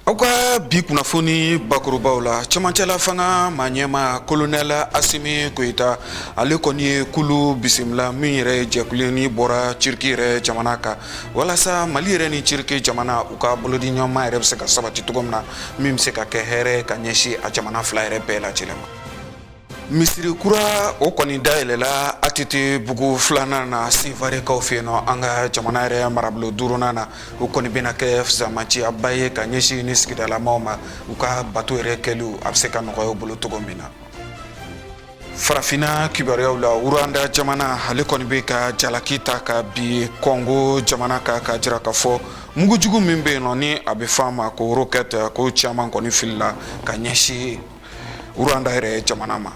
Aw ka bi kunnafoni bakurubaw la, cɛmancɛla fanga maa ɲɛmaa kolonɛl Asimi Goyita, ale kɔni ye kulu bisimila min yɛrɛ ye jɛkulu ni bɔra Turiki yɛrɛ jamana kan, walasa Mali yɛrɛ ni Turiki jamana u ka bolodiɲɔgɔnma yɛrɛ bɛ se ka sabati cogo min na, min bɛ se ka kɛ hɛrɛ ka ɲɛsin a jamana fila yɛrɛ bɛɛ lajɛlen ma. Misiri kura o kɔni dayɛlɛla ATT bugu filanan na Sevarekaw fɛ yen nɔ, an ka jamana yɛrɛ marabolo duurunan na. O kɔni bɛna kɛ fisamantiyaba ye ka ɲɛsin ni sigidalamaw ma, u ka bato yɛrɛ kɛliw a bɛ se ka nɔgɔya u bolo cogo min na. Farafinna kibaruyaw la, Rwanda jamana ale kɔni bɛ ka jalaki ta ka bin Kɔngo jamana kan, k'a jira k'a fɔ mugujugu min bɛ yen nɔ ni a bɛ fɔ a ma ko roquette, ko caman kɔni filila ka ɲɛsin Rwanda yɛrɛ jamana ma.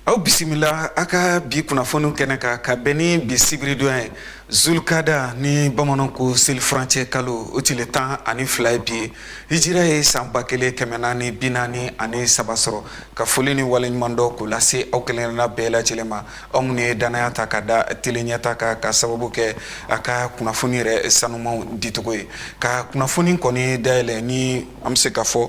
Aw bisimila a ka bi kunnafoniw kɛnɛ kan ka bɛn ni bi sibiridon ye, Zulukada ni bamananw ko seli furancɛ kalo, o tile 12 ye bi ye. Hijira ye san 1443 sɔrɔ. Ka foli ni waleɲumandɔn k'o lase aw kelenkelenna bɛɛ lajɛlen ma, aw minnu ye dannaya ta ka da Tele Ɲɛta kan ka sababu kɛ a ka kunnafoni yɛrɛ sanumanw dicogo ye. Ka kunnafoni kɔni dayɛlɛ ni an bɛ se k'a fɔ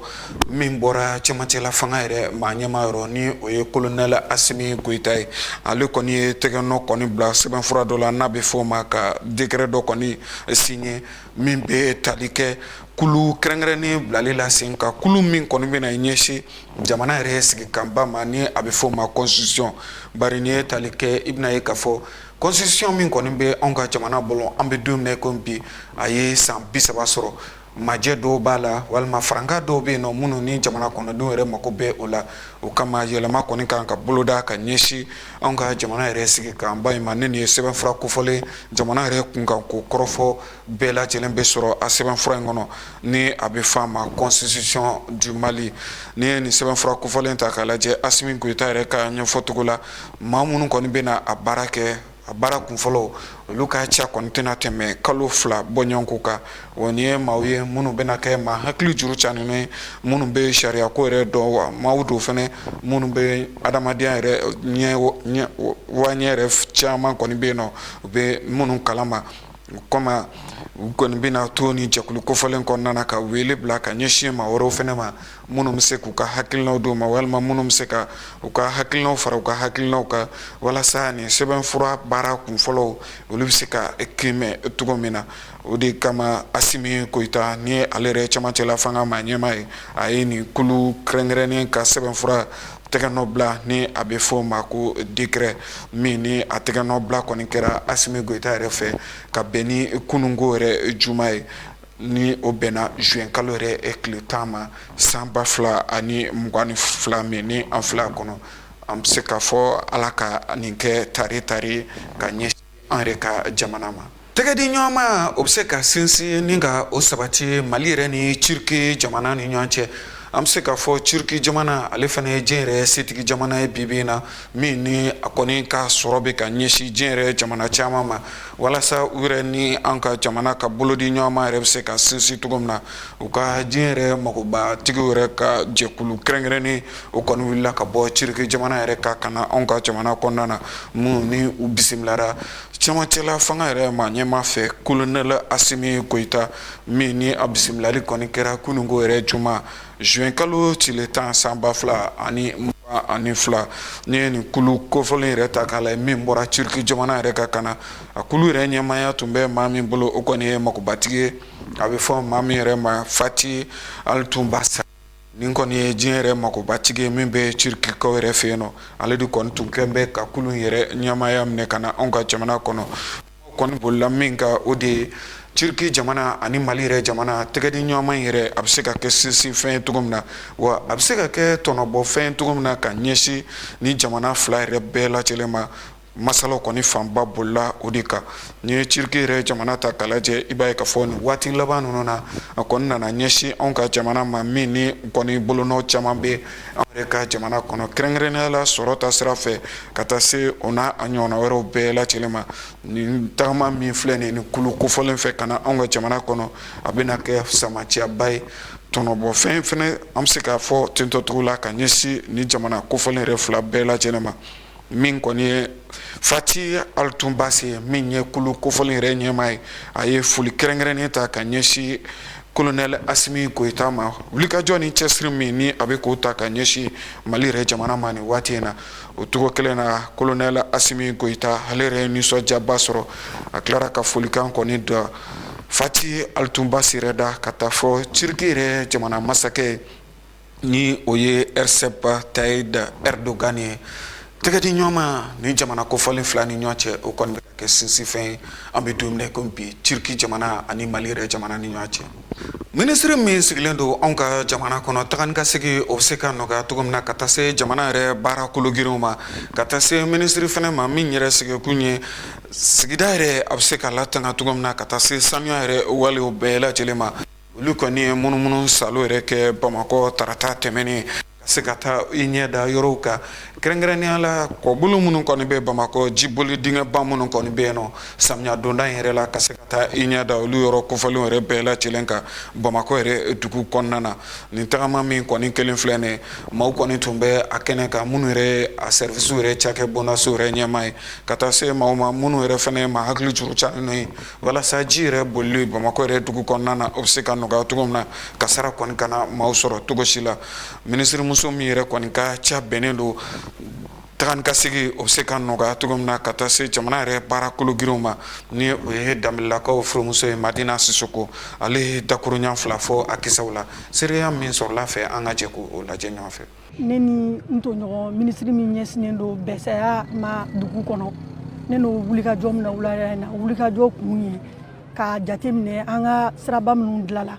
min bɔra cɛmancɛla fanga yɛrɛ maa ɲɛmaa yɔrɔ, ni o ye kolonɛl Asimi Goyita ye. Ale kɔni ye tɛgɛnɔ kɔni bila sɛbɛnfura dɔ la n'a bɛ fɔ o ma ka décret dɔ kɔni signé, min bɛ tali kɛ kulu kɛrɛnkɛrɛnnen bilali la sen kan, kulu min kɔni bɛna ɲɛsin jamana yɛrɛ sigikanba ma ni a bɛ fɔ o ma constitution. Bari n'i ye tali kɛ, i bɛna ye k'a fɔ constitution min kɔni bɛ anw ka jamana bolo, an bɛ don min na i komi bi, a ye san 30 sɔrɔ. Majɛ dɔw b'a la walima farankan dɔw bɛ yen nɔ minnu ni jamana kɔnɔdenw yɛrɛ mako bɛ o la. O kama yɛlɛma kɔni kan ka boloda ka ɲɛsin anw ka jamana yɛrɛ sigikanba in ma. Ni nin ye sɛbɛnfura kofɔlen jamana yɛrɛ kunkan ko kɔrɔfɔ bɛɛ lajɛlen bɛ sɔrɔ a sɛbɛnfura in kɔnɔ ni a bɛ fɔ a ma constitution du Mali. N'i ye nin sɛbɛnfura kofɔlen ta k'a lajɛ, Asimi Goyita yɛrɛ ka ɲɛfɔcogo la, maa minnu kɔni bɛna a baara kɛ, a baara kunfɔlɔ olu ka ca kɔni tɛna tɛmɛ kalo 2 bɔɲɔgɔnko kan. Wa nin ye maaw ye minnu bɛna kɛ maa hakili juru caaninen ye, minnu bɛ sariyako yɛrɛ dɔn, wa maaw don fana minnu bɛ adamadenya yɛrɛ ɲɛ wa ɲɛ yɛrɛ caman kɔni bɛ yen nɔ u bɛ minnu kalama. O kama u kɔni bɛna to ni jɛkulu kofɔlen kɔnɔna na ka wele bila ka ɲɛsin maa wɛrɛw fana ma, minnu bɛ se k'u ka hakilinaw d'u ma walima minnu bɛ se ka u ka hakilinaw fara u ka hakilinaw kan, walasa nin sɛbɛnfura baara kunfɔlɔw olu bɛ se ka kiimɛ cogo min na. O de kama Asimi Goyita, ni ale yɛrɛ cɛmancɛla fanga maa ɲɛmaa ye, a ye nin kulu kɛrɛnkɛrɛnnen ka sɛbɛnfura tɛgɛnɔ bila ni a bɛ fɔ o ma ko décret, min ni a tɛgɛnɔ bila kɔni kɛra Asimi Goyita yɛrɛ fɛ ka bɛn ni kununko yɛrɛ juma ye, ni o bɛnna juin kalo yɛrɛ tile 10 ma san 2022 min ni an filɛ a kɔnɔ. An bɛ se k'a fɔ Ala ka nin kɛ tari tari ka ɲɛsin an yɛrɛ ka jamana ma. Tɛgɛ di ɲɔgɔnma o bɛ se ka sinsin ni ka o sabati Mali yɛrɛ ni Turiki jamana ni ɲɔgɔn cɛ. An bɛ se k'a fɔ Turiki jamana ale fana ye diɲɛ yɛrɛ setigi jamana ye bi bi in na, min ni a kɔni ka sɔrɔ bɛ ka ɲɛsin diɲɛ yɛrɛ jamana caman ma, walasa u yɛrɛ ni an ka jamana ka bolodi ɲɔgɔnma yɛrɛ bɛ se ka sinsin cogo min na. U ka diɲɛ yɛrɛ magobatigiw yɛrɛ ka jɛkulu kɛrɛnkɛrɛnnen o kɔni wulila ka bɔ Turiki jamana yɛrɛ ka na anw ka jamana kɔnɔna na, minnu ni u bisimilara cɛmancɛla fanga yɛrɛ maa ɲɛmaa fɛ, kolonɛl Asimi Goyita, min ni a bisimilali kɔni kɛra kununko yɛrɛ juma juin kalo tile 10 san 2022. N'i ye nin kulu kofɔlen yɛrɛ ta k'a lajɛ, min bɔra Turiki jamana yɛrɛ ka na, a kulu yɛrɛ ɲɛmaaya tun bɛ maa min bolo, o kɔni ye magobatigi ye, a bɛ fɔ maa min yɛrɛ ma Fati Altunbasa. Nin kɔni ye diɲɛ yɛrɛ magobatigi ye min bɛ Turikikaw yɛrɛ fɛ yen nɔ. Ale de kɔni tun kɛlen bɛ ka kulu yɛrɛ ɲɛmaaya minɛ ka na anw ka jamana kɔnɔ. Kɔni bolila min kan, o de ye Turiki jamana ani Mali yɛrɛ jamana tɛgɛ di ɲɔgɔnma in yɛrɛ a bɛ se ka kɛ sinsinfɛn ye cogo min na, wa a bɛ se ka kɛ tɔnɔbɔfɛn ye cogo min na ka ɲɛsin ni jamana fila yɛrɛ bɛɛ lajɛlen ma. Masalaw kɔni fanba bolila o de kan. N'i ye Turiki yɛrɛ jamana ta k'a lajɛ, i b'a ye k'a fɔ nin waati laban ninnu na, a kɔni nana ɲɛsin anw ka jamana ma, min ni kɔni bolonɔ caman bɛ anw yɛrɛ ka jamana kɔnɔ, kɛrɛnkɛrɛnnenya la sɔrɔ ta sira fɛ, ka taa se o n'a a ɲɔgɔnna wɛrɛw bɛɛ lajɛlen ma. Nin tagama min filɛ nin ni kulu kofɔlen fɛ ka na anw ka jamana kɔnɔ, a bɛna kɛ samaciyaba ye, tɔnɔbɔfɛn fɛnɛ an bɛ se k'a fɔ tentɔcogo la ka ɲɛsin ni jamana kofɔlen yɛrɛ fila bɛɛ lajɛlen ma. Min kɔni ye Fati Altunbasi ye, min ye kulu kofɔlen yɛrɛ ɲɛmaa ye, a ye foli kɛrɛnkɛrɛnnen ta ka ɲɛsin kolonɛli Asimi Goyita ma, wulikajɔ ni cɛsiri min ni a bɛ k'o ta ka ɲɛsin Mali yɛrɛ jamana ma nin waati in na. O cogo kelen na, kolonɛli Asimi Goyita ale yɛrɛ ye nisɔndiyaba sɔrɔ. A tilara ka folikan kɔni da Fati Altunbasi yɛrɛ da ka taa fɔ Turiki yɛrɛ jamana masakɛ ye, ni o ye Recep Tayyip Erdogan ye. Tɛgɛ di ɲɔgɔn ma ni jamana kofɔlen fila ni ɲɔgɔn cɛ, o kɔni bɛ ka kɛ sinsinfɛn ye an bɛ don min na komi bi, Turiki jamana ani Mali yɛrɛ jamana ni ɲɔgɔn cɛ. Minisiri min sigilen don anw ka jamana kɔnɔ, taga ni ka segin o bɛ se ka nɔgɔya cogo min na, ka taa se jamana yɛrɛ baara kologirinw ma, ka taa se minisiri fɛnɛ ma min yɛrɛ sigikun ye sigida yɛrɛ a bɛ se ka latanga cogo min na, ka taa se sanuya yɛrɛ walew bɛɛ lajɛlen ma, olu kɔni ye munumunu salo yɛrɛ kɛ Bamakɔ tarata tɛmɛnen, ka se ka taa i ɲɛ da yɔrɔw kan, kɛrɛnkɛrɛnnenya la kɔbolo minnu kɔni bɛ Bamakɔ, jiboli dingɛba minnu kɔni bɛ yen nɔ samiya donda in yɛrɛ la, ka se ka taa i ɲɛ da olu yɔrɔ kofɔlenw yɛrɛ bɛɛ lajɛlen kan Bamakɔ yɛrɛ dugu kɔnɔna na. Nin tagama min kɔni kelen filɛ nin ye, maaw kɔni tun bɛ a kɛnɛ kan, minnu yɛrɛ a sɛriwisiw yɛrɛ cakɛ bondaso yɛrɛ ɲɛmaa ye, ka taa se maaw ma minnu yɛrɛ fana ye maa hakili juru carinenw ye, walasa ji yɛrɛ bolili Bamakɔ yɛrɛ dugu kɔnɔna na, o bɛ se ka nɔgɔya cogo min na, kasara kɔni kana maaw sɔrɔ cogo si la. Minisirimuso min yɛrɛ kɔni ka ca bɛnnen don taga ni ka segin o bɛ se ka nɔgɔya cogo min na, ka taa se jamana yɛrɛ baara kologirinw ma, ni o ye Danbelelakaw furumuso ye, Madina Sisoko, ale ye dakuruɲa fila fɔ a kisaw la. Seereya min sɔrɔla fɛ, an ka jɛ k'o lajɛ ɲɔgɔn fɛ. Ne ni n tɔɲɔgɔn minisiri min ɲɛsinnen don bɛsɛya ma dugu kɔnɔ, ne n'o wulikajɔ min na wulada in na, wulikajɔ kun ye k'a jateminɛ an ka siraba minnu dilala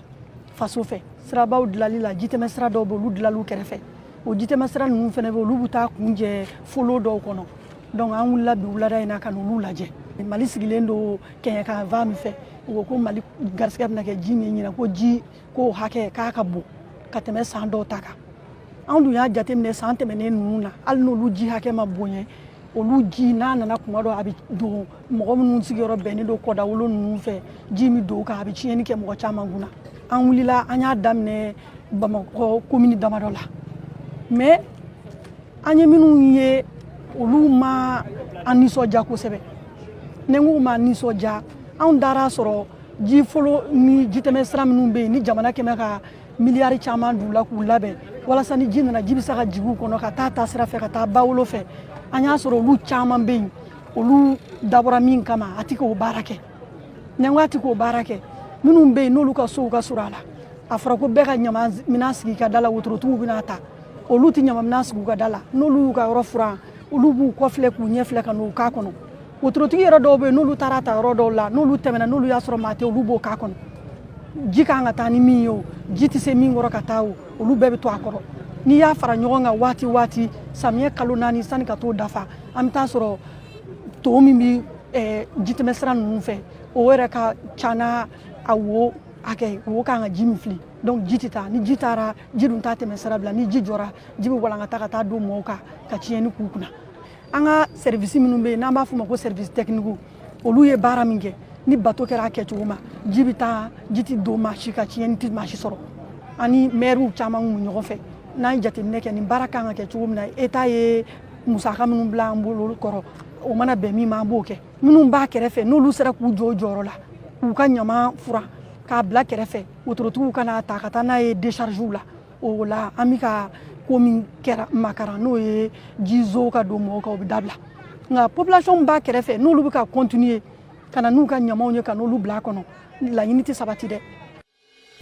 faso fɛ. Sirabaw dilali la, jitɛmɛ sira dɔw bɛ, olu dilal'u kɛrɛfɛ. O jitɛmɛ sira ninnu fana bɛ, olu bɛ taa kuncɛ folo dɔw kɔnɔ. Donc an wulila bi wulada in na ka n'olu lajɛ. Mali sigilen don kɛɲɛkanfan min fɛ, u ko ko Mali garisigɛ bɛna kɛ ji min ɲinan, ko ji k'o hakɛ k'a ka bon ka tɛmɛ san dɔw ta kan. Anw dun y'a jateminɛ san tɛmɛnen ninnu na, hali n'olu ji hakɛ ma bonya, olu ji n'a nana kuma dɔ, a bɛ don mɔgɔ minnu sigiyɔrɔ bɛnnen don kɔdawolo ninnu fɛ, ji min don kan, a bɛ tiɲɛni kɛ mɔgɔ caman kunna. An wulila, an y'a daminɛ Bamakɔ komini damadɔ la, mais an ye minnu ye, olu ma an nisɔndiya kosɛbɛ. Ni n ko ma nisɔndiya, anw taara sɔrɔ ji folo ni jitɛmɛ sira minnu bɛ yen, ni jamana kɛmɛ ka miliyari caman d'u la k'u labɛn walasa ni ji nana, ji bɛ se ka jigin u kɔnɔ ka taa ta sira fɛ ka taa bawolo fɛ, an y'a sɔrɔ olu caman bɛ yen, olu dabɔra min kama, a ti k'o baara kɛ. Ni n ko a ti k'o baara kɛ, minnu bɛ yen n'olu ka sow ka surun a la, a fɔra ko bɛɛ ka ɲama minɛn sigi i ka da la, wotorotigiw bɛna ta. Olu tɛ ɲama minɛn sigi u ka da la. N'olu y'u ka yɔrɔ furan, olu b'u kɔ filɛ k'u ɲɛ filɛ ka n'u k'a kɔnɔ. Wotorotigi yɛrɛ dɔw bɛ yen, n'olu taara ta yɔrɔ dɔw la, n'olu tɛmɛna, n'olu y'a sɔrɔ maa tɛ, olu b'o k'a kɔnɔ. Ji kan ka taa ni min ye, o ji tɛ se min kɔrɔ ka taa, o olu bɛɛ bɛ to a kɔrɔ. N'i y'a fara ɲɔgɔn kan waati waati, samiyɛ kalo 4 sani ka t'o dafa, an bɛ taa sɔrɔ to min bɛ jitɛmɛ sira ninnu fɛ, o yɛrɛ ka ca n'a a wo hakɛ, wo kan ka ji min fili. Donc ji tɛ taa. Ni ji taara, ji dun t'a tɛmɛ sira bila. Ni ji jɔra, ji bɛ walankata ka taa don mɔgɔw kan ka tiɲɛni k'u kunna. An ka service minnu bɛ yen, n'an b'a f'o ma ko service technique, olu ye baara min kɛ, ni bato kɛra a kɛcogo ma, ji bɛ taa, ji tɛ don maa si ka, tiɲɛni tɛ maa si sɔrɔ. Ani maires caman kun ɲɔgɔn fɛ, n'an ye jateminɛ kɛ, nin baara kan ka kɛ cogo min na, État ye musaka minnu bila an bolo kɔrɔ, o mana bɛn min ma, an b'o kɛ. Minnu b'a kɛrɛfɛ, n'olu sera k'u jɔ u jɔyɔrɔ la, k'u ka ɲama furan k'a bila kɛrɛfɛ, wotorotigiw kana ta ka taa n'a ye décharge la, o la an bɛ ka ko min kɛra makaran, n'o ye jizo ka don mɔgɔw kan, o bɛ dabila. Nka population b'a kɛrɛfɛ, n'olu bɛ ka continuer ka na n'u ka ɲamaw ye ka n'olu bila a kɔnɔ, laɲini tɛ sabati dɛ.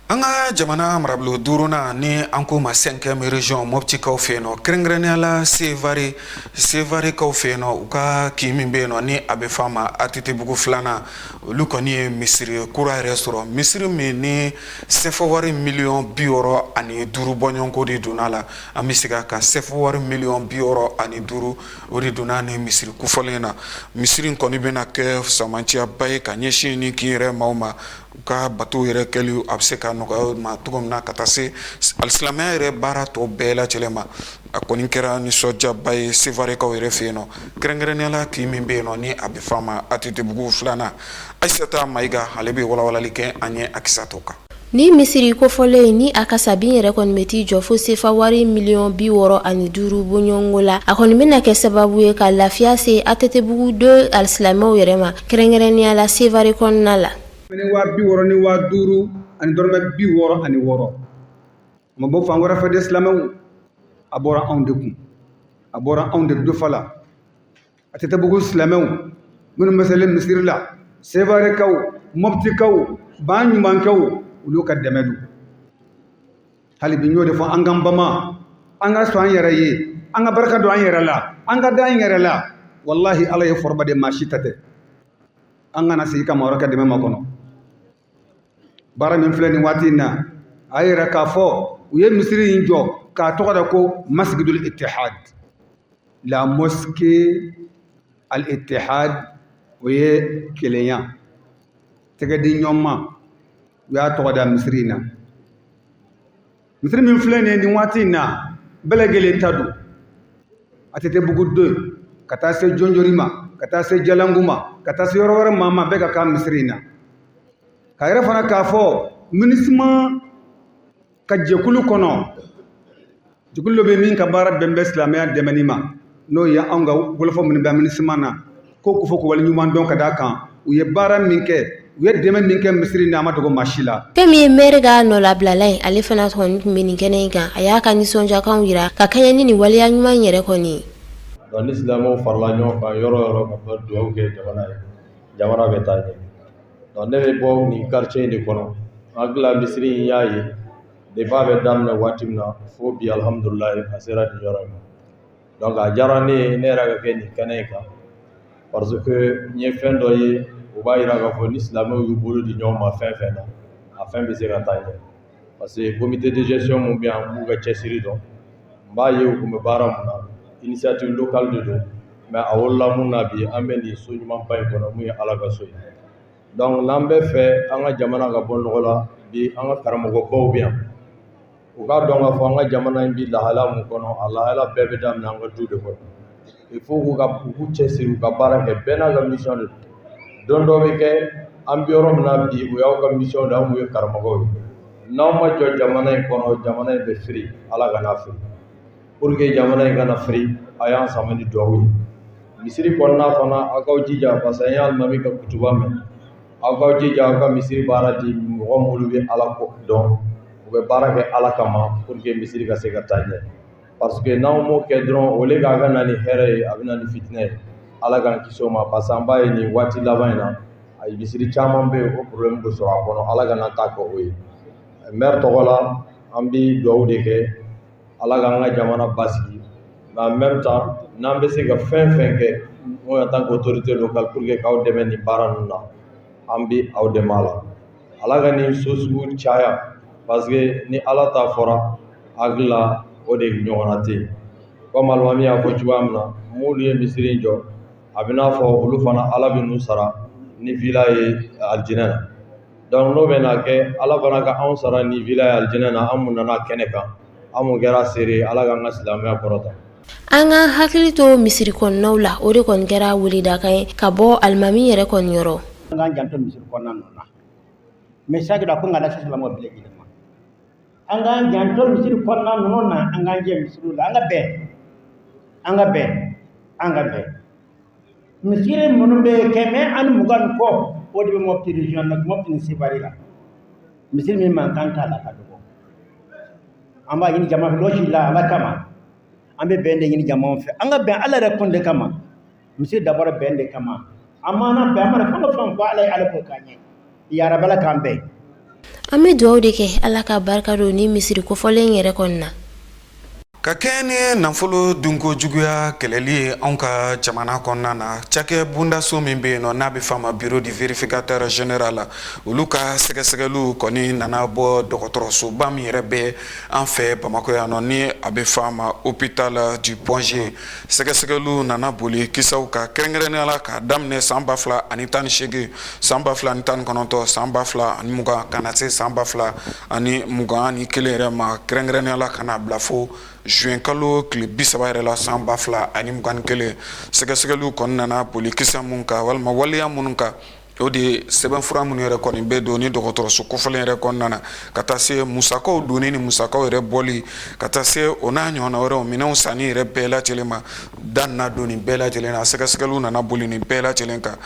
An ka jamana marabolo duurunan ni an ko ma cinquième région, Mɔptikaw fɛ yen nɔ, kɛrɛnkɛrɛnnenya la Sevare, Sevarekaw fɛ yen nɔ, u ka kin min bɛ yen nɔ ni a bɛ f'a ma ATT-bugu filanan, olu kɔni ye misiri kura yɛrɛ sɔrɔ, misiri min ni sefa wari miliyɔn 65 bɔɲɔgɔnko de donna la. An bɛ segin a kan, sefa wari miliyɔn 65, o de donna ni misiri kofɔlen na. Misiri in kɔni bɛna kɛ samanciyaba ye ka ɲɛsin ni kin yɛrɛ maaw ma, u ka bato yɛrɛ kɛli a bɛ se ka nɔgɔya ma cogo min na, ka taa se alisilamɛya yɛrɛ baara tɔ bɛɛ lajɛlen ma. A kɔni kɛra nisɔndiyaba ye Sevarekaw yɛrɛ fɛ yen nɔ, kɛrɛnkɛrɛnnenya la kin min bɛ yen nɔ ni a bɛ f'a ma ATT-bugu filanan. Ayisata Mayiga, ale bɛ walawalali kɛ an ye a kisa tɔ kan. Ni misiri kofɔlen ni a kasabi yɛrɛ kɔni bɛ t'i jɔ fo sefa wari miliyɔn 65 bɔɲɔgɔnko la, a kɔni bɛna kɛ sababu ye ka lafiya se ATT-bugu deux alisilamɛw yɛrɛ ma, kɛrɛnkɛrɛnnenya la Sevare kɔnɔna la. Ni 60000 ni 5000 ani dɔrɔmɛ 66, a ma bɔ fan wɛrɛ fɛ de, silamɛw, a bɔra anw de kun, a bɔra anw de dufa la. ATT-bugu silamɛw minnu bɛ seli misiri la, Sevarekaw, Mɔptikaw, ba ɲumankɛw, olu ka dɛmɛ don. Hali bi n y'o de fɔ, an k'an bama, an ka sɔn an yɛrɛ ye, an ka barika don an yɛrɛ la, an ka da an yɛrɛ la. Walahi, Ala ye foroba de, maa si ta tɛ. An kana sigi ka maa wɛrɛ ka dɛmɛ makɔnɔ. Baara min filɛ nin waati in na, a yɛrɛ k'a fɔ u ye misiri in jɔ k'a tɔgɔ da ko Masjidul Ittihad, la mosquée al Ittihad, o ye kelenya, tɛgɛ di ɲɔgɔn ma. U y'a tɔgɔ da misiri in na. Misiri min filɛ nin ye nin waati in na, bɛɛ lajɛlen ta don, ATT-bugu deux ka taa se Jonjori ma, ka taa se Jalangu ma, ka taa se yɔrɔ wɛrɛ maa ma, bɛɛ ka kan misiri in na. Ka yɛrɛ fana k'a fɔ MINUSMA ka jɛkulu kɔnɔ, jɛkulu dɔ bɛ min ka baara bɛn bɛ silamɛya dɛmɛni ma, n'o ye anw ka bolofɔ minnu bɛ MINUSMA na, ko k'u fɔ k'u waleɲuman dɔn ka d'a kan u ye baara min kɛ, u ye dɛmɛ min kɛ misiri in na, a ma dogo maa si la. Fɛn min ye maire ka nɔlabilala ye, ale fana kɔni tun bɛ nin kɛnɛ in kan. A y'a ka nisɔndiyakanw yira ka kɛɲɛ ni nin waleya ɲuman in yɛrɛ kɔni ye. Donc ni silamɛw farala ɲɔgɔn kan yɔrɔ o yɔrɔ ka dugawu kɛ jamana ye, jamana bɛ taa ɲɛ. Donc ne bɛ bɔ nin quartier in de kɔnɔ. N hakili la misiri in y'a ye depuis a bɛ daminɛ waati min na fo bi, alhamdulilayi, a sera nin yɔrɔ in ma. Donc a diyara ne ye ne yɛrɛ ka kɛ nin kɛnɛ in kan, parce que n ye fɛn dɔ ye, o b'a yira k'a fɔ ni silamɛw y'u bolo di ɲɔgɔn ma fɛn fɛn na, a fɛn bɛ se ka taa ɲɛ. Parce que comité de gestion mun bɛ yan, n b'u ka cɛsiri dɔn, n b'a ye u kun bɛ baara mun na, initiative locale de don, mais a wolola mun na, bi an bɛ nin so ɲumanba in kɔnɔ mun ye Ala ka so ye. Donc n'an bɛ fɛ an ka jamana ka bɔ nɔgɔ la, bi an ka karamɔgɔbaw bɛ yan, u k'a dɔn k'a fɔ an ka jamana in bi lahala mun kɔnɔ, a lahala bɛɛ bɛ daminɛ an ka du de kɔnɔ. Il faut k'u k'u cɛsiri, u ka baara kɛ, bɛɛ n'a ka mission de don. Don dɔ bɛ kɛ, an bɛ yɔrɔ min na bi, o y'aw ka mission de ye, anw ye karamɔgɔw ye. N'aw ma jɔ jamana in kɔnɔ, jamana in bɛ firi. Ala kana firi. Pour que jamana in kana firi, a y'an sama ni duwawu ye. Misiri kɔnɔna fana, aw k'aw jija, parce que an ye alimami ka kutuba mɛn. Aw k'aw jija, aw ka misiri baara di mɔgɔ minnu bɛ Ala ko dɔn, u bɛ baara kɛ Ala kama, pour que misiri ka se ka taa ɲɛ. Parce que n'aw m'o kɛ dɔrɔn, au lieu k'a ka na ni hɛrɛ ye, a bɛ na ni fitinɛ ye. Ala k'an kisi o ma, parce que an b'a ye nin waati laban in na, a misiri caman bɛ yen, o problème bɛ sɔrɔ a kɔnɔ. Ala kana ta kɛ o ye. Maire tɔgɔ la, an bɛ dugawu de kɛ, Ala k'an ka jamana basigi. Mais en même temps, n'an bɛ se ka fɛn fɛn kɛ, mun en tant qu'autorité locale, pour que k'aw dɛmɛ nin baara ninnu na, an bɛ aw dɛmɛ a la. Ala ka nin so sugu caya, parce que ni Ala ta fɔra, hakili la o de ɲɔgɔnna tɛ yen. Comme alimami y'a fɔ cogoya min na, m'olu ye misiri in jɔ, a bɛ n'a fɔ olu fana, Ala bɛ n'u sara ni villa ye alijinɛ na. Donc n'o bɛ na kɛ, Ala fana ka anw sara ni villa ye alijinɛ na, an mun nana kɛnɛ kan, an mun kɛra seere ye. Ala k'an ka silamɛya kɔrɔta. An ka hakili to misiri kɔnɔnaw la, o de kɔni kɛra weledakan ye ka bɔ alimami yɛrɛ kɔni yɔrɔ. An k'an janto misiri kɔnɔna ninnu na. Message dɔ ko n ka lase silamɛw bɛɛ lajɛlen ma, an k'an janto misiri kɔnɔna ninnu na, an k'an jɛ misiriw la, an ka bɛn, an ka bɛn, an ka bɛn. Misiri minnu bɛ yen, 120 ni kɔ, o de bɛ Mopti région na, Mopti ni Sevare la. Misiri min mankan t'a la ka dɔgɔ. An b'a ɲini jama fɛ lɔsi la, Ala kama, an bɛ bɛn de ɲini jama fɛ, an ka bɛn Ala yɛrɛ kun de kama. Misiri dabɔra bɛn de kama. An mana bɛn, an mana fɛn o fɛn fɔ Ala ye, Ala k'o k'an ye. Yarabala k'an bɛn. An bɛ dugawu de kɛ Ala ka barika don ni misiri kofɔlen yɛrɛ kɔni na. Ka kɛɲɛ ni nafolo dunko juguya kɛlɛli ye anw ka jamana kɔnɔna na, cakɛ bondaso min bɛ yen nɔ n'a bɛ f'a ma bureau du vérificateur général la, olu ka sɛgɛsɛgɛliw kɔni nana bɔ dɔgɔtɔrɔsoba min yɛrɛ bɛ an fɛ Bamakɔ yan nɔ ni a bɛ f'a ma hôpital du Point G. Sɛgɛsɛgɛliw nana boli kisaw kan kɛrɛnkɛrɛnnenya la k'a daminɛ san 2018, san 2019, san 2020 ka na se san 2021 yɛrɛ ma, kɛrɛnkɛrɛnnenya la ka na bila fo juin kalo tile 30 yɛrɛ la san 2021. Sɛgɛsɛgɛliw kɔni nana boli kisa mun kan walima waleya minnu kan, o de ye sɛbɛnfura minnu yɛrɛ kɔni bɛ don ni dɔgɔtɔrɔso kofɔlen yɛrɛ kɔnɔna na, ka taa se musakaw donni ni musakaw yɛrɛ bɔli, ka taa se o n'a ɲɔgɔnna wɛrɛw minɛnw sanni yɛrɛ bɛɛ lajɛlen ma. Da nana don nin bɛɛ lajɛlen na, sɛgɛsɛgɛliw nana boli nin bɛɛ lajɛlen kan.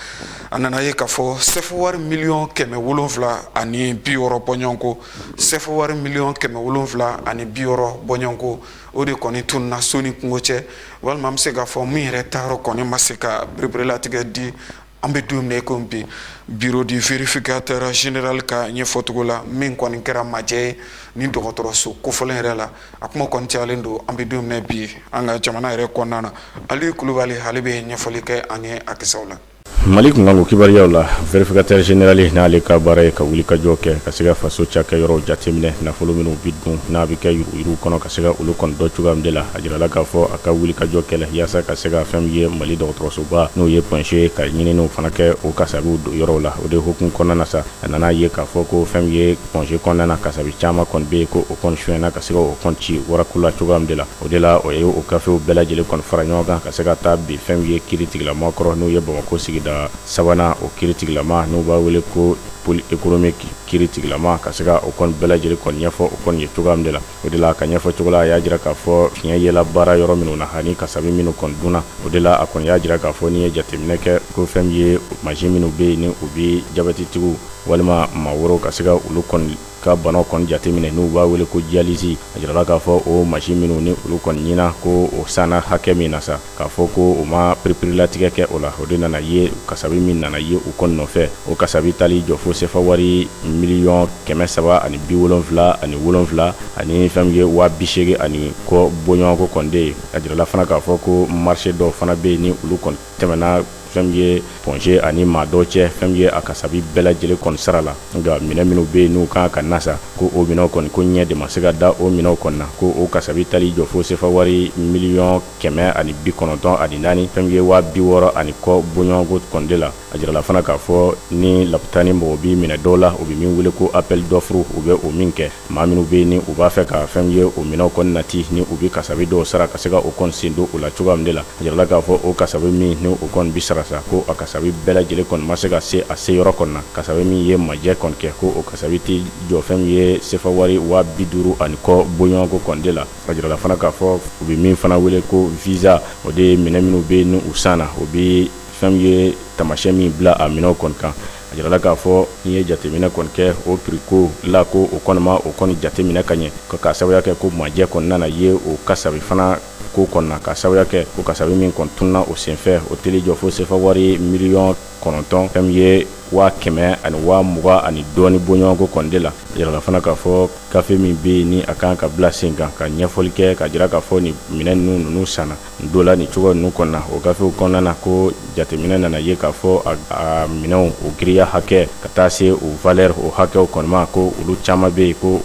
A nana ye k'a fɔ sɛfɛ wari miliyɔn 760 bɔɲɔgɔnko, sɛfɛ wari miliyɔn 760 bɔɲɔgɔnko, o de kɔni tununna so ni kungo cɛ, walima an bɛ se k'a fɔ min yɛrɛ taayɔrɔ kɔni ma se ka pereperelatigɛ di. An bɛ don min ko bi, bureau du vérificateur général ka ɲɛfɔcogo la, min kɔni kɛra majɛ ye ni dɔgɔtɔrɔso kofɔlen yɛrɛ la, a kuma kɔni cayalen don an bɛ don min bi an ka jamana yɛrɛ kɔnɔna na. Aliyu Kulubali, ale bɛ ɲɛfɔli kɛ an ye a kisaw la. Mali kunkanko kibaruyaw la, vérificateur général n'ale ka baara ye ka wulikajɔ kɛ ka se ka faso cakɛ yɔrɔw jateminɛ, nafolo minnu bɛ dun n'a bɛ kɛ yuruguyurugu kɔnɔ, ka se ka olu kɔni dɔn cogoya min de la. A jirala k'a fɔ a ka wulikajɔ kɛlɛ yaasa ka se ka fɛn min ye Mali dɔgɔtɔrɔsoba n'o ye Point G, ka ɲininiw fana kɛ o kasabiw don yɔrɔw la. O de hukumu kɔnɔna na sa, a nana ye k'a fɔ ko fɛn min ye Point G kɔnɔna na, kasabi caman kɔni bɛ yen ko o kɔni sonyɛna ka se ka o kɔni ci warako la cogoya min de la. O de la, o ye o gafew bɛɛ lajɛlen kɔni fara ɲɔgɔn kan ka se ka taa bin fɛn min ye kiiri tigilama kɔrɔ, n'o ye Bamakɔ sigida sabanan o kiiri tigilama n'u b'a wele ko pôle économique kiiri tigilama, ka se ka o kɔni bɛɛ lajɛlen kɔni ɲɛfɔ o kɔni ye cogoya min de la. O de la, ka ɲɛfɔ cogo la, a y'a jira k'a fɔ fiɲɛ yela baara yɔrɔ minnu na ani kasabi minnu kɔni dunna. O de la, a kɔni y'a jira k'a fɔ n'i ye jateminɛ kɛ ko fɛn min ye mansin minnu bɛ yen ni u bɛ jabɛtitigiw walima maa wɛrɛw ka se ka olu kɔni ka banaw kɔni jateminɛ, n'u b'a wele ko dialyse, a jirala k'a fɔ o mansin minnu ni olu kɔni ɲina ko o sanna hakɛ min na sa, k'a fɔ ko u ma pereperelatigɛ kɛ o la. O de nana ye kasabi min nana ye u kɔni nɔfɛ, o kasabi tali jɔ fo sefa wari miliyɔn 377 ani fɛn min ye 80,000 ani kɔ bɔɲɔgɔnko kɔni de ye. A jirala fana k'a fɔ ko marché dɔw fana bɛ yen ni olu kɔni tɛmɛna fɛn min ye Point G ani maa dɔw cɛ, fɛn min ye a kasabi bɛɛ lajɛlen kɔni sara la, nka minɛn minnu bɛ yen n'u kan ka na sa, ko o minɛnw kɔni, ko ɲɛ de ma se ka da o minɛnw kɔni na, ko o kasabi tali jɔ fo sefa wari miliyɔn 194, fɛn min ye 60,000 ani kɔ bɔɲɔgɔnko kɔni de la. A jirala fana k'a fɔ ni lapitani mɔgɔ b'i minɛ dɔw la, u bɛ min wele ko appel d'offre, u bɛ o min kɛ, maa minnu bɛ yen ni u b'a fɛ ka fɛn min ye o minɛnw kɔni nati, ni u bɛ kasabi dɔw sara ka se ka o kɔni sen don o la cogoya min de la. A jirala k'a fɔ o kasabi min ni o kɔni bɛ sara sa, ko a kasabi bɛɛ lajɛlen kɔni ma se ka se a se yɔrɔ kɔni na. Kasabi min ye majɛ kɔni kɛ, ko o kasabi tɛ jɔ fɛn min ye sefa wari 50,000 ani kɔ bɔɲɔgɔnko kɔni de la. A jirala fana k'a fɔ u bɛ min fana wele ko visa, o de ye minɛn minnu bɛ yen ni u sanna, o bɛ fɛn min ye taamasiyɛn min bila a minɛnw kɔni kan. A jirala k'a fɔ n'i ye jateminɛ kɔni kɛ o prix ko la, ko o kɔni ma o kɔni jateminɛ ka ɲɛ, ka sababuya kɛ ko majɛ kɔni nana ye o kasabi fana ko kɔni na, ka sababuya kɛ o kasabi min kɔni tununna o senfɛ, o teli jɔ fo sefa wari miliyɔn 9, fɛn min ye 120,000 ani dɔɔni bɔɲɔgɔnko kɔni de la. A jirala fana k'a fɔ gafe min bɛ yen ni a kan ka bila sen kan ka ɲɛfɔli kɛ ka jira k'a fɔ nin minɛn ninnu sanna dɔ la nin cogo ninnu kɔnɔna, o gafew kɔnɔna na, ko jateminɛ nana ye k'a fɔ a minɛnw o giriya hakɛ ka taa se o valeur o hakɛw kɔni ma, ko olu caman bɛ yen ko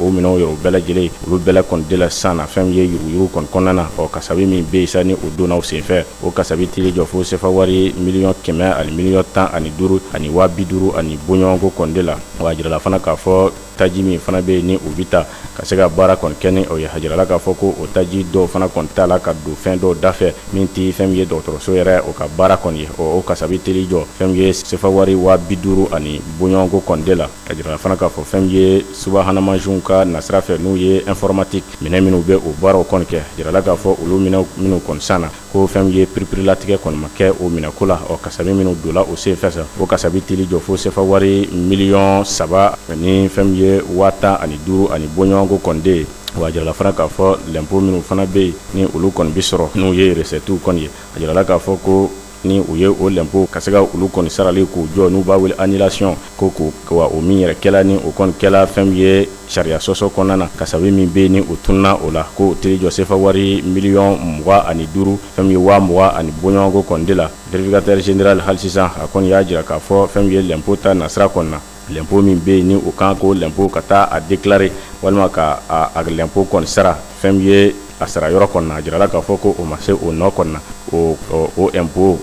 o minɛnw yɛrɛ bɛɛ lajɛlen, olu bɛɛ kɔni de la san na fɛn min ye yuruguyurugu kɔni kɔnɔna na. Ɔ kasabi min bɛ yen sa ni o donna o senfɛ, o kasabi teli jɔ fo sefa wari miliyɔn 100 ani miliyɔn 15 ani 50,000 ani bɔɲɔgɔnko kɔni de la. Wa a jirala fana k'a fɔ taji min fana bɛ yen ni u bɛ ta ka se ka baara kɔni kɛ ni o ye, a jirala k'a fɔ ko o taji dɔw fana kɔni t'a la ka don fɛn dɔw dafɛ min tɛ fɛn min ye dɔgɔtɔrɔso yɛrɛ o ka baara kɔni ye. O kasabi teli jɔ fɛn min ye sefa wari 50,000 ani bɔɲɔgɔnko kɔni de la. A jirala fana k'a fɔ fɛn min ye subahana mansinw ka nasira fɛ, n'u ye informatique minɛn minnu bɛ o baaraw kɔni kɛ, a jirala k'a fɔ olu minɛn minnu kɔni sanna, ko fɛn min ye piripirilatigɛ kɔni ma kɛ o minɛko la. Ɔ kasabi minnu donna o senfɛ sa, o kasabi teli jɔ fo sefa wari miliyɔn 3 ani fɛn min ye 15,000 ani bɔɲɔgɔnko kɔni de ye. Wa a jirala fana k'a fɔ lɛnpo minnu fana bɛ yen ni olu kɔni bɛ sɔrɔ, n'u ye recette kɔni ye, a jirala k'a fɔ ko Ni u ye o lɛnpo ka se ka olu kɔni sarali k'u jɔ, n'u b'a wele annulation, ko ko wa o min yɛrɛ kɛla, ni o kɔni kɛla fɛn min ye sariya sɔsɔ kɔnɔna na, kasabi min bɛ yen ni o tununna o la, ko o t'i jɔ sefa wari miliyɔn 25, fɛn min ye 20,000 ani bɔɲɔgɔnko kɔni de la. Vérificateur général hali sisan, a kɔni y'a jira k'a fɔ fɛn min ye lɛnpo ta nasira kɔni na, lɛnpo min bɛ yen ni o kan ko lɛnpo ka taa a déclarer walima ka a lɛnpo kɔni sara, fɛn min ye a sara yɔrɔ kɔni na, a jirala k'a fɔ ko o ma se o nɔ kɔni na. O impôt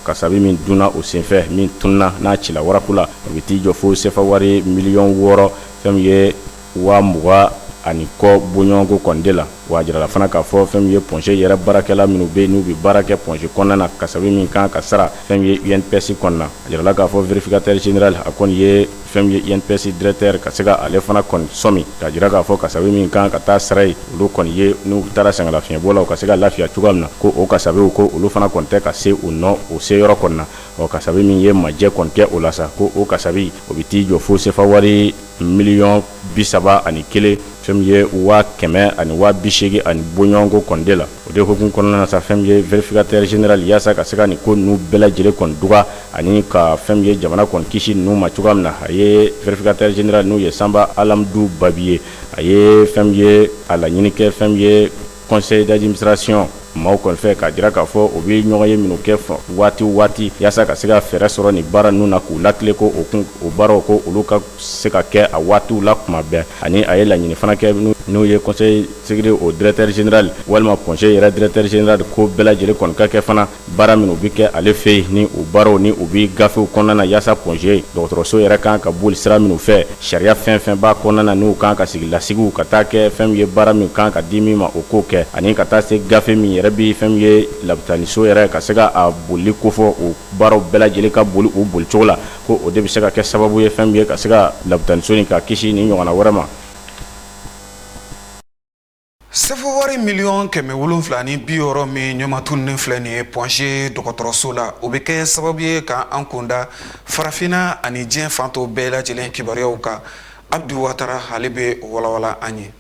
kasabi min dunna o senfɛ, min tununna n'a cila waraku la, o bɛ t'i jɔ fo sefa wari miliyɔn 6, fɛn min ye 20,000 ani kɔ bɔɲɔgɔnko kɔni de la. Wa a jirala fana k'a fɔ fɛn min ye Point G yɛrɛ baarakɛla minnu bɛ yen, n'u bɛ baara kɛ Point G kɔnɔna na, kasabi min kan ka sara fɛn min ye INPS kɔnɔna na, a jirala k'a fɔ vérificateur général a kɔni ye fɛn min ye INPS directeur ka se ka ale fana kɔni sɔmi k'a jira k'a fɔ kasabi min kan ka taa sara yen, olu kɔni ye n'u taara sɛgɛnlafiɲɛbɔ la, u ka se ka lafiya cogoya min na, ko o kasabiw, ko olu fana kɔni tɛ ka se u nɔ o se yɔrɔ kɔni na. Ɔ kasabi min ye majɛ kɔni kɛ o la sa, ko o kasabi o bɛ t'i jɔ fo sefa wari miliyɔn 31, fɛn min ye 100 ani 80,000 ani bɔɲɔgɔnko kɔni de la. O de hukumu kɔnɔna na sa, fɛn min ye vérificateur général, yaasa ka se ka nin ko ninnu bɛɛ lajɛlen kɔni duga ani ka fɛn min ye jamana kɔni kisi ninnu ma cogoya min na, a ye vérificateur général, n'u ye Sanba Alamdu Babi ye, a ye fɛn min ye a laɲini kɛ fɛn min ye conseil d'administration maaw kɔni fɛ, k'a jira k'a fɔ u bɛ ɲɔgɔn ye minnu kɛ waati waati yaasa ka se ka fɛɛrɛ sɔrɔ nin baara ninnu na k'u lakile, ko o kun o baaraw, ko olu ka se ka kɛ a waatiw la kuma bɛɛ. Ani a ye laɲini fana kɛ n'u ye conseil sécurité o directeur général walima Point G yɛrɛ directeur général, ko bɛɛ lajɛlen kɔni ka kɛ fana baara minnu bɛ kɛ ale fɛ yen, ni o baaraw ni u bɛ gafew kɔnɔna na, yaasa Point G dɔgɔtɔrɔso yɛrɛ kan ka boli sira minnu fɛ, sariya fɛn fɛn b'a kɔnɔna na, n'u kan ka sigi lasigiw ka taa kɛ, fɛn min ye baara min kan ka di min ma, o k'o kɛ, ani ka taa se gafe min yɛrɛ bɛ fɛn min ye labitaniso yɛrɛ ka se ka a boli kofɔ, o baaraw bɛɛ lajɛlen ka boli u bolicogo la, ko o de bɛ se ka kɛ sababu ye fɛn min ye ka se ka labitaniso in ka kisi ni ɲɔgɔnna wɛrɛ ma. Sefa wari miliyɔn 760 min ɲɛma tununnen filɛ nin ye Point G dɔgɔtɔrɔso la, o bɛ kɛ sababu ye ka an kunda farafinna ani diɲɛ fan tɔw bɛɛ lajɛlen kibaruyaw kan. Abdu Watara, ale bɛ walawala an ye.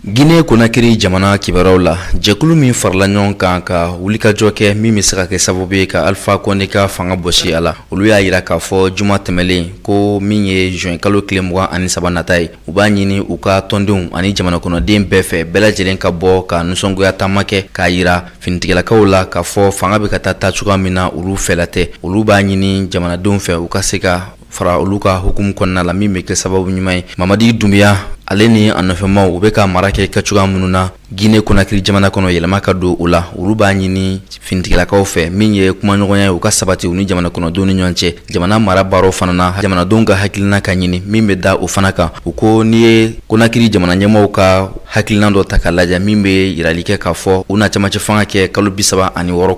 Guinée Conakry jamana kibaruyaw la, jɛkulu min farala ɲɔgɔn kan ka wulikajɔ kɛ min bɛ se ka kɛ sababu ye ka Alpha Condé ka fanga bɔsi a la, olu y'a yira k'a fɔ juma tɛmɛlen ko min ye juin kalo tile 23 nata ye, u b'a ɲini u ka tɔndenw ani jamana kɔnɔden bɛɛ fɛ, bɛɛ lajɛlen ka bɔ ka nisɔngoya taama kɛ k'a yira finitigilakaw la k'a fɔ fanga bɛ ka taa taa cogoya min na, olu fɛla tɛ. Olu b'a ɲini jamanadenw fɛ u ka se ka fara olu ka hukumu kɔnɔna la min bɛ kɛ sababu ɲuman ye Mamadi Dunbiya ale ni a nɔfɛmaw u bɛ ka mara kɛ kɛ cogoya minnu na Guinée Conakry jamana kɔnɔ, yɛlɛma ka don o la. Olu b'a ɲini finitigilakaw fɛ min ye kumaɲɔgɔnya ye, u ka sabati u ni jamana kɔnɔdenw ni ɲɔgɔn cɛ. Jamana mara baaraw fana na, jamanadenw ka hakilina ka ɲini min bɛ da o fana kan. U ko n'i ye Conakry jamana ɲɛmaaw ka hakilina dɔ ta ka lajɛ min bɛ yirali kɛ k'a fɔ u na camancɛ fanga kɛ kalo 36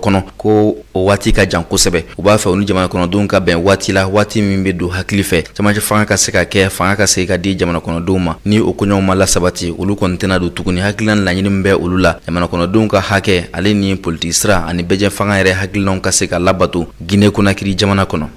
kɔnɔ, ko o waati ka jan kosɛbɛ. U b'a fɛ u ni jamana kɔnɔdenw ka bɛn waati la, waati min bɛ don hakili fɛ, camancɛ fanga ka se ka kɛ, fanga ka se ka di jamana kɔnɔdenw ma. Ni o koɲɔgɔn ma lasabati, olu kɔni tɛna don tuguni. Hakilina laɲini min bɛ olu la, jamana kɔnɔdenw ka hakɛ ale ni politiki sira ani bɛɛjɛ fanga yɛrɛ hakilinaw ka se ka labato Guinée Conakry jamana kɔnɔ.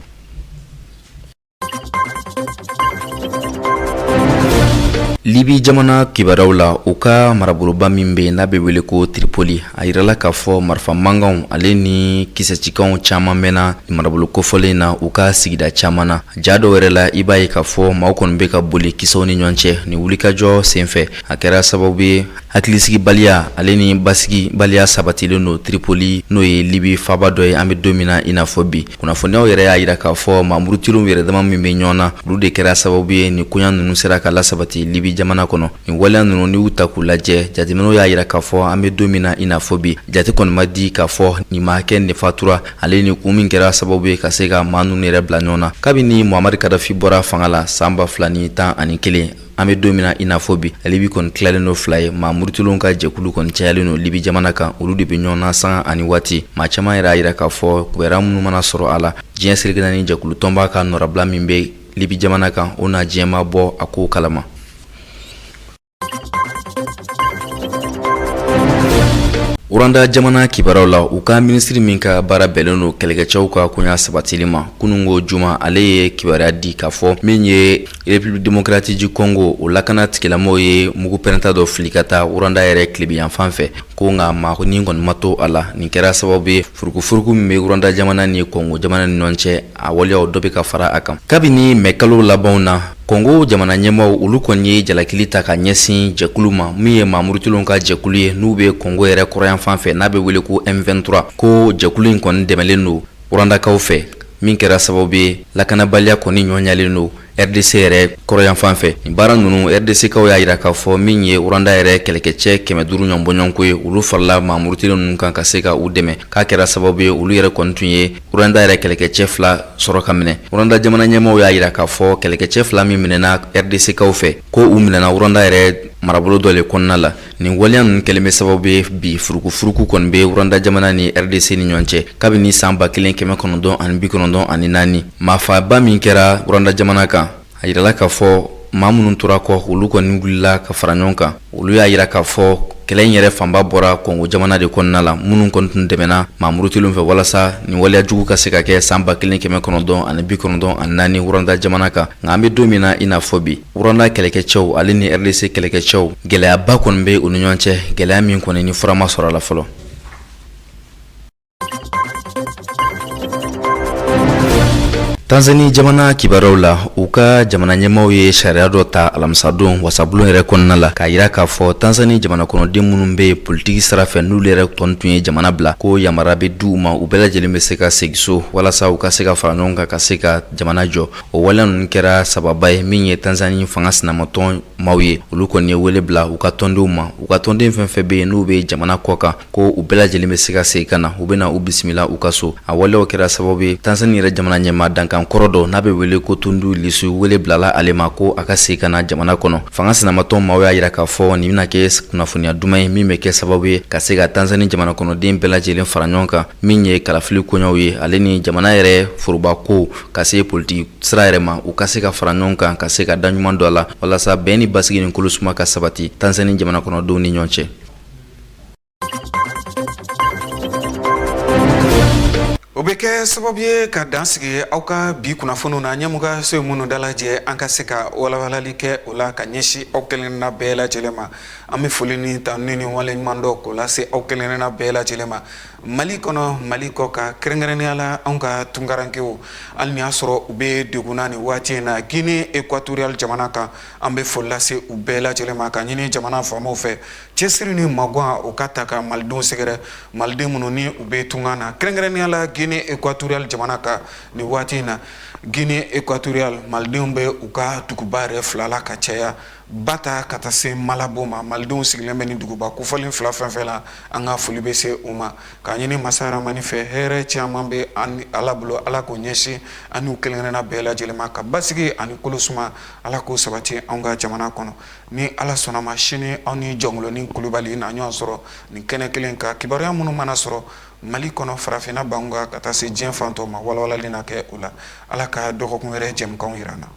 Libi jamana kibaruyaw la, u ka maraboloba min bɛ yen n'a bɛ wele ko Tripoli, a yirala k'a fɔ marifa mankanw ale ni kisɛcikanw caman mɛnna marabolo kofɔlen na u ka sigida caman na. Ja dɔw yɛrɛ la, i b'a ye k'a fɔ maaw kɔni bɛ ka boli kisɛw ni ɲɔgɔn cɛ nin wulikajɔ senfɛ. A kɛra sababu ye hakilisigibaliya ale ni basigibaliya sabatilen don Tripoli, n'o ye Libi faaba dɔ ye an bɛ don min na i n'a fɔ bi. Kunnafoniyaw yɛrɛ y'a jira k'a fɔ maa murutilenw yɛrɛ dama min bɛ ɲɔgɔn na, olu de kɛra sababu ye ni koɲa ninnu sera ka lasabati Libi jamana kɔnɔ. Nin waleya ninnu, n'i y'u ta k'u lajɛ, jateminɛw y'a jira k'a fɔ an bɛ don min na i n'a fɔ bi, jate kɔni ma di k'a fɔ nin maa hakɛ de fatura ale ni kun min kɛra sababu ye ka se ka maa ninnu yɛrɛ bila ɲɔgɔn na. Kabini Muhamari Kadafi bɔra fanga la san 2011, an bɛ don min na i n'a fɔ bi, Libi kɔni tilalen don fila ye. Maa murutilenw ka jɛkulu kɔni cayalen don Libi jamana kan, olu de bɛ ɲɔgɔn na sanga ani waati. Maa caman yɛrɛ y'a jira k'a fɔ kibaruya minnu mana sɔrɔ a la, diɲɛ seleke naani jɛkulu tɔnba ka nɔrabila min bɛ Libi jamana kan, o na diɲɛ ma bɔ a ko kalama. Rwanda jamana kibaruyaw la, u ka minisiri min ka baara bɛnnen don kɛlɛkɛcɛw ka koɲa sabatili ma, kununko juma, ale ye kibaruya di k'a fɔ min ye République démocratique du Congo, o lakana tigilamɔgɔw ye mugu pɛrɛnta dɔ fili ka taa Rwanda yɛrɛ tilebinyanfan fɛ, ko nka maa ni kɔni ma to a la. Nin kɛra sababu ye furukufuruku min bɛ Rwanda jamana ni Congo jamana ni ɲɔgɔn cɛ, a waleyaw dɔ bɛ ka fara a kan kabini mɛkalo labanw na. Kɔngo jamana ɲɛmaaw, olu kɔni ye jalakili ta ka ɲɛsin jɛkulu ma min ye maa murutilenw ka jɛkulu ye, n'u bɛ Kɔngo yɛrɛ kɔrɔnyanfan fɛ, n'a bɛ wele ko M23, ko jɛkulu in kɔni dɛmɛlen don Rwandakaw fɛ, min kɛra sababu ye lakanabaliya kɔni ɲɔɲalen don RDC yɛrɛ kɔrɔnyanfan fɛ. Nin baara ninnu, RDC kaw y'a jira k'a fɔ min ye Rwanda yɛrɛ kɛlɛkɛcɛ 500 ɲɔgɔn bɔɲɔgɔnko ye, olu farala maa murutilen ninnu kan ka se ka u dɛmɛ, k'a kɛra sababu ye olu yɛrɛ kɔni tun ye Rwanda yɛrɛ kɛlɛkɛcɛ 2 sɔrɔ ka minɛ. Rwanda jamana ɲɛmaaw y'a jira k'a fɔ kɛlɛkɛcɛ 2 min minɛna RDC kaw fɛ, ko u minɛna Rwanda yɛrɛ marabolo dɔ le kɔnɔna la. Nin waleya ninnu kɛlen bɛ sababu ye bi furukufuruku kɔni bɛ Rwanda jamana ni RDC ni ɲɔgɔn cɛ kabini san 1994. Maafaaba min kɛra Rwanda jamana kan, a yirala k'a fɔ maa minnu tora kɔ, olu kɔni wulila ka fara ɲɔgɔn kan. Olu y'a yira k'a fɔ kɛlɛ in yɛrɛ fanba bɔra Kɔngo jamana de kɔnɔna la, minnu kɔni tun dɛmɛna maa murutilenw fɛ walasa nin waleya jugu ka se ka kɛ san 1994 Rwanda jamana kan. Nka an bɛ don min na i n'a fɔ bi, Rwanda kɛlɛkɛcɛw ale ni RDC kɛlɛkɛcɛw, gɛlɛyaba kɔni bɛ u ni ɲɔgɔn cɛ, gɛlɛya min kɔni ni fura ma sɔrɔ a la fɔlɔ. Tanzanie jamana kibaruyaw la, u ka jamana ɲɛmaaw ye sariya dɔ ta alamisadon wasabulon yɛrɛ kɔnɔna la, k'a yira k'a fɔ Tanzanie jamana kɔnɔden minnu bɛ politiki sira fɛ, n'olu yɛrɛ kɔni tun ye jamana bila, ko yamaruya bɛ di u ma, u bɛɛ lajɛlen bɛ se ka segin so walasa u ka se ka fara ɲɔgɔn kan ka se ka jamana jɔ. O waleya ninnu kɛra sababa ye min ye Tanzanie fanga sinamatɔn maaw ye, olu kɔni ye wele bila u ka tɔndenw ma, u ka tɔnden fɛn fɛn bɛ yen n'u bɛ jamana kɔ kan, ko u bɛɛ lajɛlen bɛ se ka segin ka na, u bɛna u bisimila u ka so. A waleyaw kɛra sababu ye Tanzanie yɛrɛ jamana ɲɛmaa dankan kɔrɔ dɔ, n'a bɛ wele ko Tundu Lissu, wele bilala ale ma ko a ka segin ka na jamana kɔnɔ. Fanga sinamatɔn maaw y'a yira k'a fɔ nin bɛna kɛ kunnafoniya duman ye min bɛ kɛ sababu ye ka se ka Tanzanie jamana kɔnɔden bɛɛ lajɛlen fara ɲɔgɔn kan, min ye kalafili koɲɛw ye, ale ni jamana yɛrɛ foroba ko ka se politiki sira yɛrɛ ma, u ka se ka fara ɲɔgɔn kan ka se ka da ɲuman don a la walasa bɛn ni basigi ni kolosuma ka sabati Tanzanie jamana kɔnɔdenw ni ɲɔgɔn cɛ. O bɛ kɛ sababu ye ka dan sigi aw ka bi kunnafoniw na. Ɲɛmɔgɔ so ye minnu dalajɛ, an ka se ka walawalali kɛ o la ka ɲɛsin aw kelenna bɛɛ lajɛlen ma. An bɛ foli ni tanuni ni waleɲumandɔn k'o lase aw kelenna bɛɛ lajɛlen ma, Mali kɔnɔ, Mali kɔ kan, kɛrɛnkɛrɛnnenya la anw ka tunkarankew, hali ni y'a sɔrɔ u bɛ degun na nin waati in na Guinée équatoriale jamana kan. An bɛ foli lase u bɛɛ lajɛlen ma ka ɲini jamana faamaw fɛ, cɛsiri ni magan u ka ta ka malidenw sɛgɛrɛ, maliden minnu ni u bɛ tunga na, kɛrɛnkɛrɛnnenya la Guinée équatoriale jamana kan nin waati in na. Guinée équatoriale, malidenw bɛ u ka duguba yɛrɛ fila la ka caya, Bata ka taa se Malabo ma. Malidenw sigilen bɛ ni duguba kofɔlen fila fɛn fɛn la, an ka foli bɛ se u ma k'a ɲini masa Ramani fɛ. Hɛrɛ caman bɛ Ala bolo, Ala k'o ɲɛsin an n'u kelenkelenna bɛɛ lajɛlen ma, ka basigi ani kolosuma, Ala k'o sabati anw ka jamana kɔnɔ. Ni Ala sɔnna ma, sini aw ni Jɔnkolonin Kulubali na ɲɔgɔn sɔrɔ nin kɛnɛ kelen kan. Kibaruya minnu mana sɔrɔ Mali kɔnɔ, farafinna bankan, ka taa se diɲɛ fan tɔw ma, walawalali na kɛ o la. Ala ka dɔgɔkun wɛrɛ jɛmukanw yira an na.